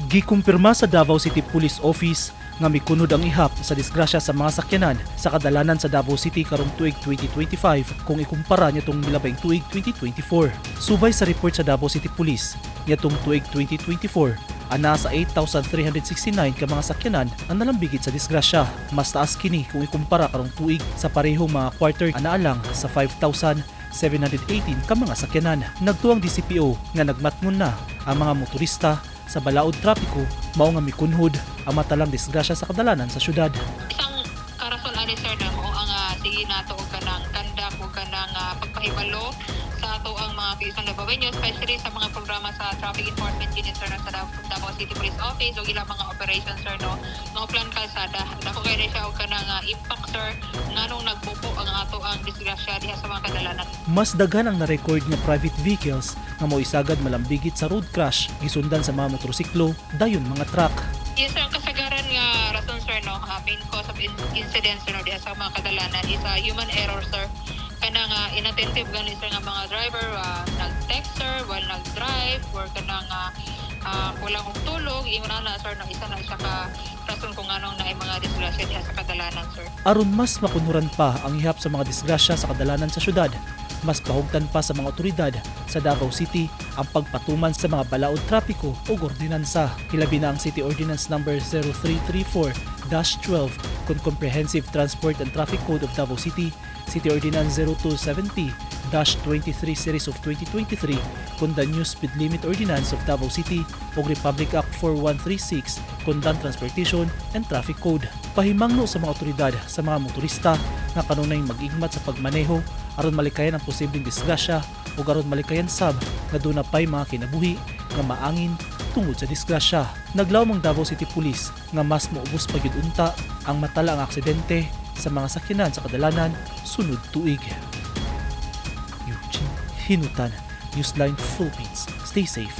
Gikumpirma sa Davao City Police Office nga mikunod ang ihap sa disgrasya sa mga sakyanan sa kadalanan sa Davao City karong tuig 2025 kung ikumpara niadtong milabayng tuig 2024. Subay sa report sa Davao City Police, niadtong tuig 2024, ana sa 8,369 ka mga sakyanan ang nalambigit sa disgrasya. Mas taas kini kung ikumpara karong tuig sa parehong mga quarter, anaa lang sa 5,718 ka mga sakyanan. Nagtuo ang DCPO nga nagmatngon na ang mga motorista sa balaod trapiko, mao nga mikunhod ang matalang disgrasya sa kadalanan sa syudad. Isang karason ani, sir, na mao ang sige nato og kanang kandak og kanang pagpahibalo sa ato ang mga Quezon Davaoeño, especially sa mga programa sa Traffic Enforcement Unit, sir, no, sa Davao City Police Office ug ilang mga operations, sir, no, no plan kalsada. Dako kay na siya og kanang impact, sir, nganong nagbubo ang ato ang disgrasya diha sa mga kadalanan. Mas daghan ang na-record nga private vehicles nga moisagad malambigit sa road crash, gisundan sa mga motorsiklo, dayon mga truck. Yes sir, ang kasagaran nga rason, sir, no, main cause of incidents, sir, no, diha sa mga kadalanan is human error, sir. Kanang inattentive gani, sir, nga mga driver, nag-text, sir, while nag-drive or kanang kulang og tulog, ingon ana, sir, no, isa na siya ka rason kung anong naay mga disgrasya diha sa kadalanan, sir. Aron mas makunhuran pa ang ihap sa mga disgrasya sa kadalanan sa syudad, mas pahugtan pa sa mga otoridad sa Davao City ang pagpatuman sa mga balaod trapiko ug ordinansa. Hilabi na ang City Ordinance Number 0334-12 kon Comprehensive Transport and Traffic Code of Davao City, City Ordinance 0270-23 Series of 2023 kon the New Speed Limit Ordinance of Davao City ug Republic Act 4136 kon the Transportation and Traffic Code. Pahimangno sa mga otoridad sa mga motorista nga kanunay mag-igmat sa pagmaneho aron malikayan ang posibleng disgrasya ug aron malikayan sab nga duna pay mga kinabuhi nga maangin tungod sa disgrasya. Naglawom ang Davao City Police nga mas moubos pa gyud unta ang matala ang aksidente sa mga sakyanan sa kadalanan sunod tuig. Eugene Hinutan, Newsline Philippines. Stay safe.